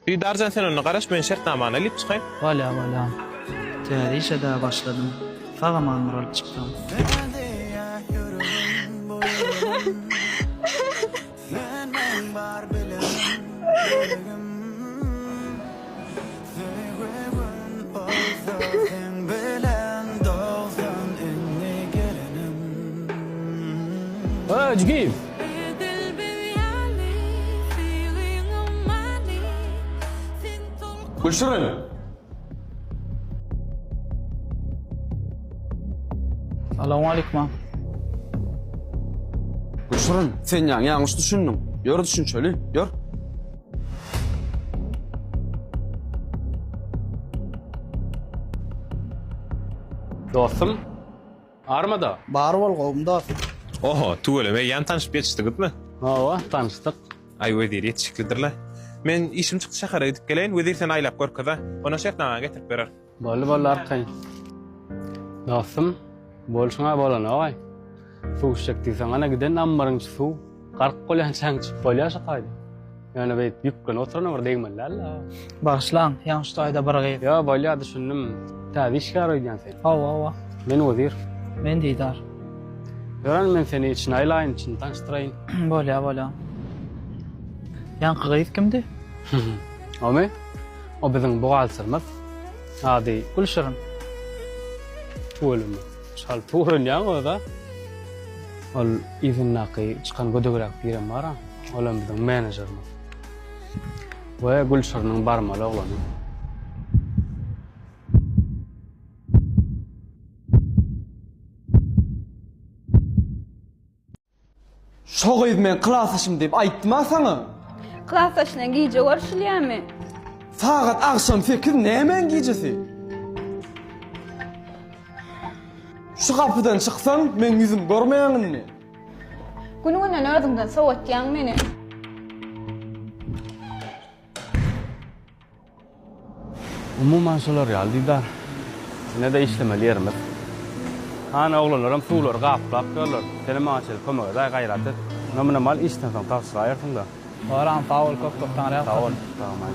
Didarjan sen onda garaş men şertnamany alyp çykaýyn. Bolýa bolýa. Täze işe-dä başladym. Sag-aman bir alyp çyksam. Öý jigim! Gülşirin! Salowmaleýkim. Gülşirin, sen ýaňy ýalňyş düşündiň. Ýör düşünşeli, ýör. Dostum, armada. Bar bol gowumy dost. Oho, tüweleme eýýäm tanşyp ýetişdiňizmi? Hawa, tanyşdyk. Aý Wezir ýetişiklidirle. Men işim çykdy şähere gidip geleýin, Wezir seni aýlap görkezä. Ondan şertnamany getirip berer. Boldy boldy arkaýyn. Dostum, bolşuň-a bolanok-aý. Suw içjek diýseň, ana giden ammaryň içi suw. Gark bolýançaň içip bolýar şo taýda. Ýöne beýdip ýüklenip oturana bir degmeli däl-le. Bagyşlaň, ýaňy şu taýda bir gyz. Ýo, bolýar, düşündim. Täze işgär öýdýän sen. Hawa, hawa. Men Wezir. Men Didar. Ýören men seni içine aýlaýyn, içini tanyşdyraýyn. Bolýar, bolýar. Ýaňky gyz kimdi? Omy? O biziň buhgalterimiz. Ady Gülşirin. Tüweleme. Çalt öwrenýäň öz-a. Ol yzyndaky çykan gödegräk birem bar-a. Olam biziň menejerimiz. We Gülşiriniň barmaly oglany. Şo gyz meň klasdaşym diýip aýtdym-a saňa. Klasdaşyna gije görüşilýärmi? Sagat agşam sekiz nämäň gijesi? Şu gapydan çyksaň meň ýüzümi görmeýäň indi. Gün-günden özüňden sowatýaň meni. Umuman şolar ýaly Didar. Ine-de işlemeli ýerimiz. Hany oglanlaram suwlary gaplap ýörler. Senem maňa şeýle kömek edäý gaýrat et. Munam al işden soň tabşyraýarsyň-da. Baram sag bol köp köp taňry Sag bol. Sag bol.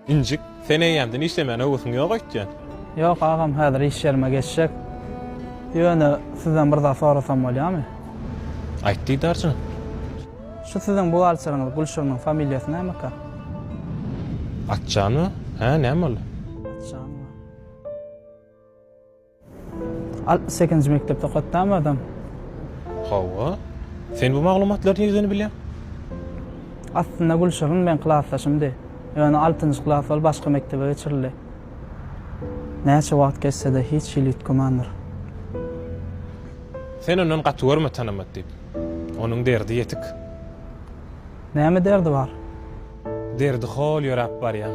Injik, sen eýýämden işlemäne höwesiň ýok öýtýän. Ýok agam häzir iş ýerime geçjek. Ýöne sizden bir zat sorasam bolýamy? Aýt Didarjan. Şu siziň buhgalteriňiz Gülşiriniň familiýasy nämeka? Atjanowa? Hä, näme boldy? Atjanowa. 68-nji mekdepde okatdamy adam? Hawa. Sen bu maglumatlary nirden bilýäň? Aslynda Gülşirin meň klasdaşymdy. Ýöne altynjy klas bolup başga mekdebe geçirildi. Näçe wagt geçse-de hiç hili üýtgemändir. Sen ondan gaty görme tanamady diýip. Onuň derdi ýetik. Näme derdi bar? Derdi hol ýöräp barýan.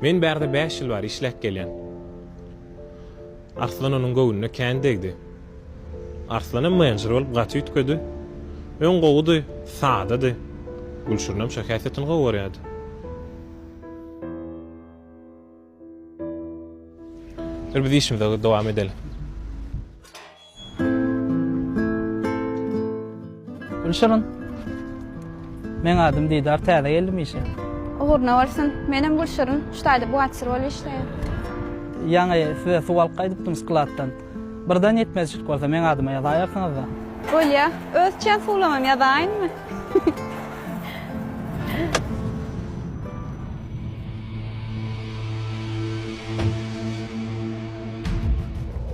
Men bärde bäş ýyl bäri işläp gelýän. Arslan onuň göwnüne kän degdi. Arslanam menjer bolup gaty üýtgedi. Öň gowudy, sadady. Gülşirinem şo häsiýetini gowy görýärdi. Dur biz işimize dowam edeli. Gülşirin. Meň adym Didar, täze geldim işe. Ugruna bolsun. Menem Gülşirin, şu taýda buhgalter bolup işleýän. Ýaňy size suw alyp gaýdypdym skladdan. Birden ýetmezçilik bolsa meň adyma ýazaýarsyňyz-da. Bolýa. Öz içýän suwlamam ýazaýynmy?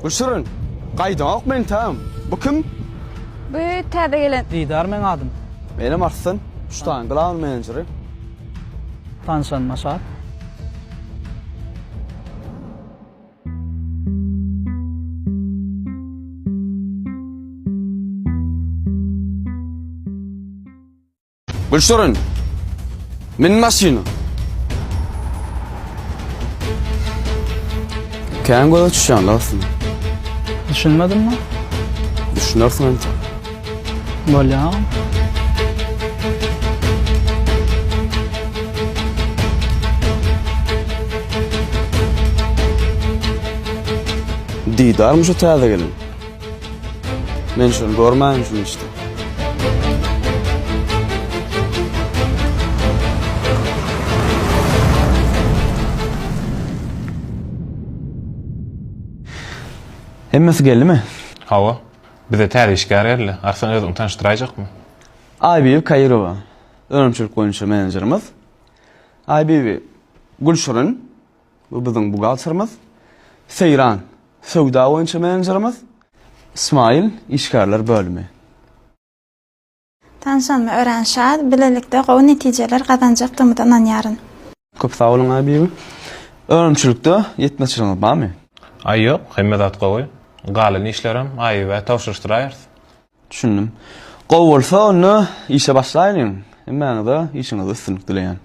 Gülşirin, gaýdaňok men täm. Bu kim? Bu täze gelen. Didar meň adym. Menem Arslan, şu taýyň glawny menejeri. Tanyşanyma şat. Gülşirin, min maşyna. Kän göze düşýän dostum. Düşünmedimmi? Düşünersiň entek. Bolýa agam. Didarmy şu täze gelin? Men şony görmäýin şuny işte. Hemmesi geldimi? Hawa. Bize täze işgär geldi. Arslan özüňi tanyşdyraýjakmy? Aýbibi Kaýyrowa, önümçilik boýunça menejerimiz. Aýbibi Gülşirin, bu biziň buhgalterimiz. Seýran, söwda boýunça menejerimiz. Ismail, işgärler bölümi. Tanşanyma örän şat, bilelikde gowy netijeler gazanjakdygymyza ynanýaryn. Köp sag boluň Aýbibi. Önümçilikde ýetmezçiligiňiz barmy? Aý ýok, hemme zat gowy. Galan işlerem Aýbibä tabşyryşdyraýarys. Düşündim. Gowy bolsa onda işe başlaýlyň. Hemmäňize işiňizde üstünlik dileýän.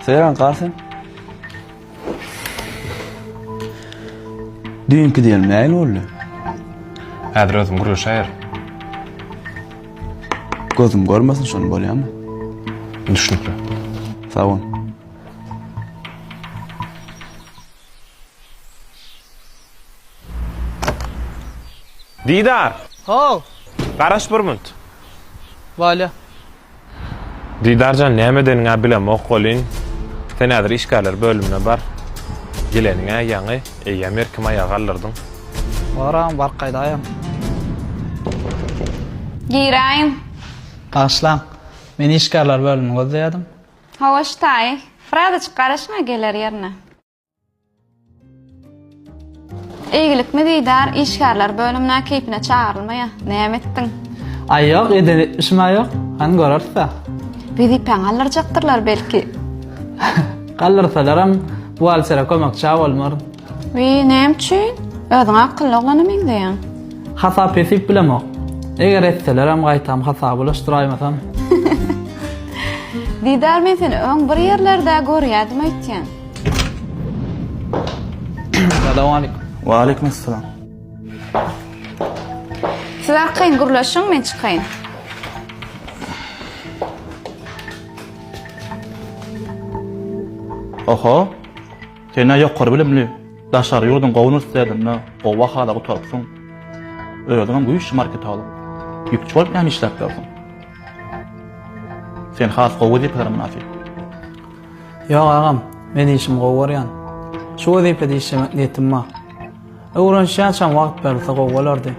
Seýran gal sen. Düýnki diýelim nähili boldy? Häzir özüm gürleşäýerin. Gözüm görmesin şony bolýamy? Düşnükli. Sag bol. Didar! How! Garaş bir munt. Bolýa. Didarjan näme edeniň-ä bilemok welin, sen häzir işgärler bölümine bar. Geleniň-ä ýaňy, eýýäm erkimi aýaga galdyrdyň. Baram, baryp gaýdaýam. Giräýiň. Bagyşlaň, men işgärler bölümini gözleýärdim. Hawa, şu taýy. Birazajyk garaşyň-a geler ýerine. Eýgilikmi Didar işgärler bölümine keýpine çagyrylmaýa. Näme etdiň? Aý ýok, eden etmişim-ä ýok. Hany göreris-dä. Wezipäňi aldyrjakdyrlar belki. Galdyrsalaram buhgaltere kömekçi-ä bolmaryn. Wiý, näme üçin? Özüň akylly oglana meňzeýäň. Hasap-hesip bilemok. Eger etselerem gaýtam hasaby ulaşdyraýmasam. Didar men seni öň bir ýerlerde görýädim öýtýän. Salowmaleýkim. Waleýkim essalam. Siz arkaýyn gürleşiň, men çykaýyn. Oho. Sen-ä ýokary bilimli, daşary ýurduň gowy uniwersitetinde gowy bahada gutarypsyň. Özüňem güýçli marketolog. Ýükçi bolup näme işläp ýörsüň? Sen has gowy wezipelere mynasyp. Ýok agam, men işimi gowy görýän. Şu wezipede işlemek niýetim bar. Öwrenişýänçäm wagt berilse gowy bolardy.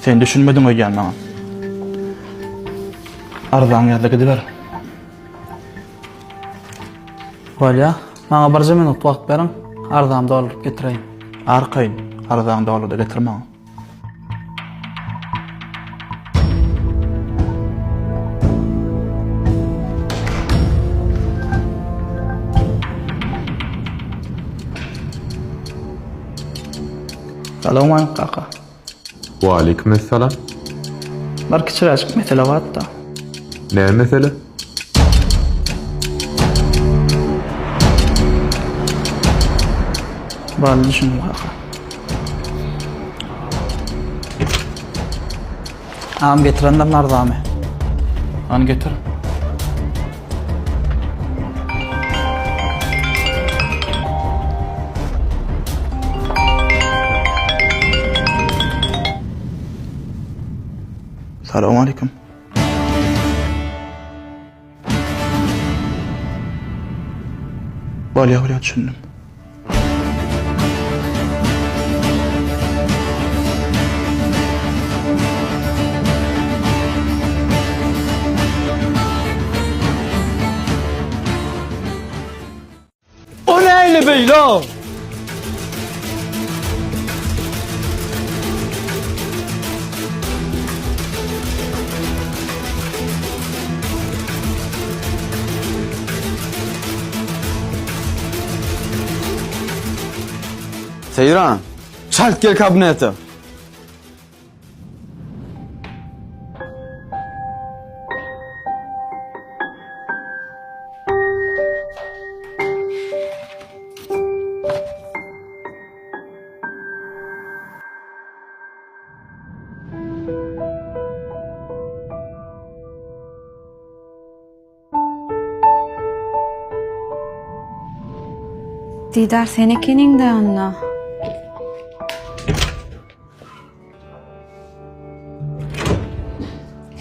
Sen düşünmediň öýdýän maňa. Arzaňy ýaz-da gidiber. Bolýa. Maňa birje minut wagt beriň, arzamy dolduryp getireýin. Arkaýyn, arzaňy doldur-da getir maňa. Salowmaleýkim kaka. Waleýkim essalam. Bir kiçiräjik mesele bardy-da. Näme mesele? Boldy düşündim kaka. Agam getirendir narzamy. Hany getir. Salowmaleýkim. Bolýa bolýa düşündim. O nähili beýle? Seýran, çalt gel kabinete. Didar sen ekeniň-dä onda.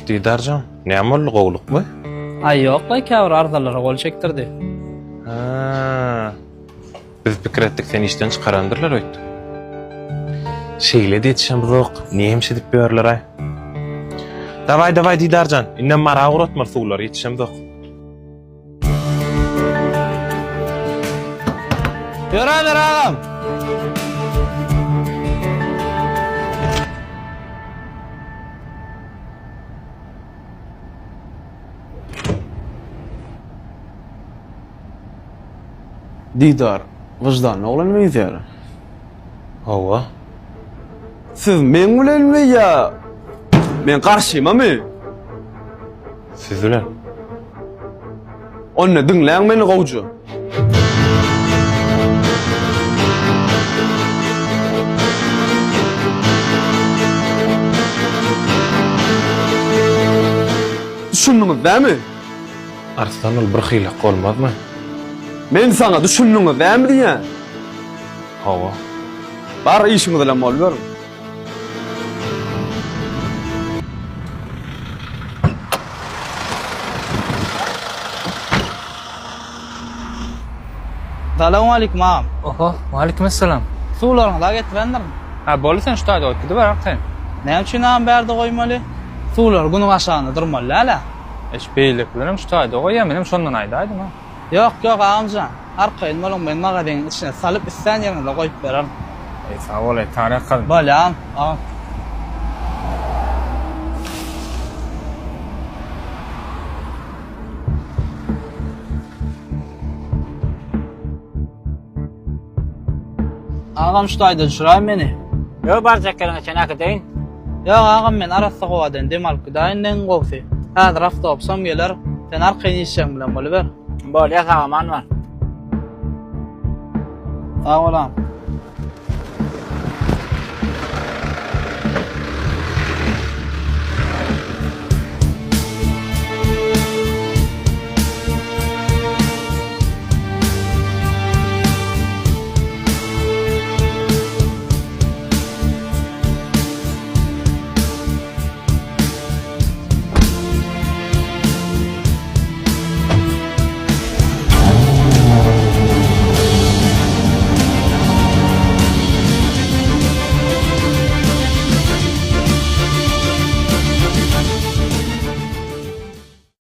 Didarjan, näme boldy, gowulykmy? Aý ýok-laý käbir arzalara gol çekdirdi. Ha. Biz pikir etdik seni işden çykarandyrlar öýtdük. Şeýle-de ýetişemzok, näme edip ýörler-aý. Dawaý, dawaý Didarjan, indem Mara ugratmaly suwlary, ýetişemzok. Ýöräber agam. Didar, wyždanly oglan meňzeýär. Hawa. Siz meň bilenmi ýa meň garşymamy? Siz bilen. Onda diňläň meni gowja. Düşündiňiz dämi? Arslan ol bir hylak bolmazmy? Men saňa düşündiňiz dämi diýýän. Hawa. Bar işiňiz bilen boluberiň. Salowmaleýkim agam. Oho, waleýkim essalam. Suwlaryňyzy-a getirendirin. Ha, boldy sen şu taýda goýup gidiber arkaýyn. Näme üçin agam bärde goýmaly? Suwlar günüň aşagynda durmaly däl-ä. E, şu beýlekilerem şu taýda goýýar, menem şondan aýdaýdym-a. Ýok, ýok agamjan. Arkaýyn boluň, men magazynyň içine salyp islän ýeriňize goýup bererin. Eý sag bol eý taryh kalyn. Bolýa agam. Agam şu taýda düşüräý meni. Ýok barjak ýeriňe çen äkideýin. Ýok agam men arassa howadan dem alyp gidäýin iň gowsy. Häzir awtobusam geler. Sen arkaýyn işjeň bilen boluber. Bolýa sag aman bar. Sag bol agam.